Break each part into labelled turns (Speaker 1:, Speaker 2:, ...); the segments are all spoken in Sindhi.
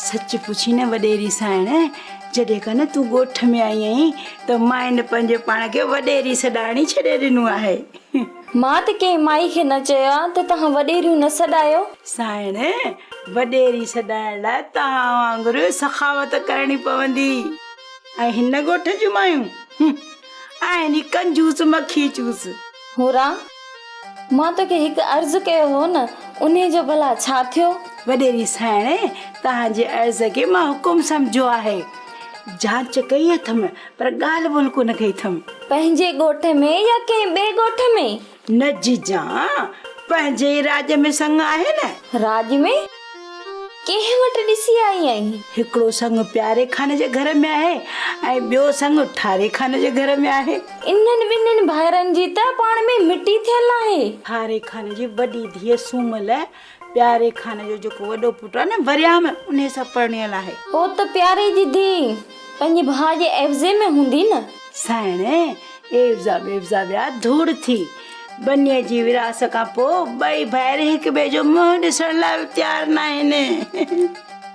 Speaker 1: سچ پڇين نه وڏيري سائڻ، جڏهن کان نه تون ڳوٺ ۾ آئي آهين ته مان هن پنهنجي پاڻ کي وڏيري سڏائڻ ئي ڇڏي ڏنو آهي.
Speaker 2: مان ته ڪنهن مائي کي نه چيو آ ته توهان وڏيريون نه سڏايو.
Speaker 1: سائڻ، وڏيري سڏائڻ لاء توهان وانگر سخاوت ڪرڻي پوندي. ۽ هن ڳوٺ جون مايون، هون، آهن ئي ڪنجوس مکي چوس.
Speaker 2: حورا، مان توکي هڪ عرض ڪيو هو نه، انهي جو ڀلا ڇا ٿيو؟
Speaker 1: وڏيري سائڻ، توهان جي عرض کي مان حڪم سمجهيو آهي. جانچ ڪئي اٿم، پر ڳالهه ٻولهه ڪونه ڪئي اٿم.
Speaker 2: پنهنجي ڳوٺ ۾ يا ڪنهن ٻئي ڳوٺ ۾؟
Speaker 1: نه جيجا، پنهنجي ئي راڄ ۾ سڱ آهي نه.
Speaker 2: راڄ ۾؟ ڪنهن وٽ ڏسي آئي آهين؟
Speaker 1: هڪڙو سڱ پياري خان جي گهر ۾ آهي ۽ ٻيو سڱ ٺاري خان جي گهر ۾ آهي.
Speaker 2: انهن ٻنهين ڀائرن جي ته پاڻ ۾ مٽي ٿيل آهي.
Speaker 1: ٺاري خان جي وڏي ڌيء سومل، پياري خان جو جيڪو وڏو پٽ آهي نه وريام، انهيء سان پرڻيل آهي.
Speaker 2: پوء ته پياري جي ڌيء پنهنجي ڀاء جي عيوضي ۾ هوندي نه؟
Speaker 1: سائڻ، عيوضا ٻيوضا ويا ڌوڙ ٿي. ٻنيء جي ورهاست کان پوء ٻئي ڀائر هڪ ٻئي جو منهن ڏسڻ لاء به تيار ناهن.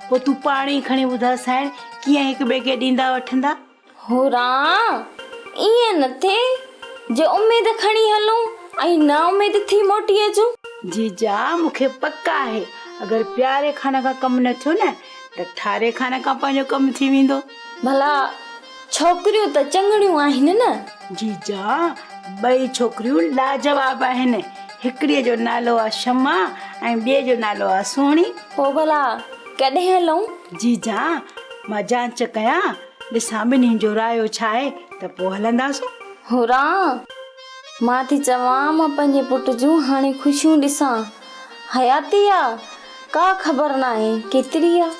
Speaker 1: پوء تون پاڻ ئي کڻي ٻڌاء سائڻ، ڪيئن هڪ ٻئي کي ڏيندا وٺندا؟
Speaker 2: هوران، ائين نه ٿئي جو اميد کڻي هلون ۽ نااميد ٿي موٽي اچون.
Speaker 1: جيجا، مون کي پڪ آهي، اگر پياري خان کان ڪم نه ٿيو نه ته ٺاري خان کان پنهنجو ڪم ٿي ويندو.
Speaker 2: ڀلا ڇوڪريون ته چڱڙيون آهن نه؟
Speaker 1: جيجا، ٻئي ڇوڪريون لاجواب آهن. هڪڙيء جو نالو آ شمع ۽ ٻيء جو نالو آ سهڻي.
Speaker 2: پوء ڀلا ڪڏهن هلون؟
Speaker 1: جيجا، مان جانچ ڪيان، ڏسان ٻنهين جو رايو ڇا آهي ته پوء هلنداسون.
Speaker 2: هوران، مان ٿي چوان مان پنهنجي پٽ جون هاڻي خوشيون ڏسان. حياتي آ، ڪا خبر ناهي ڪيتري آ.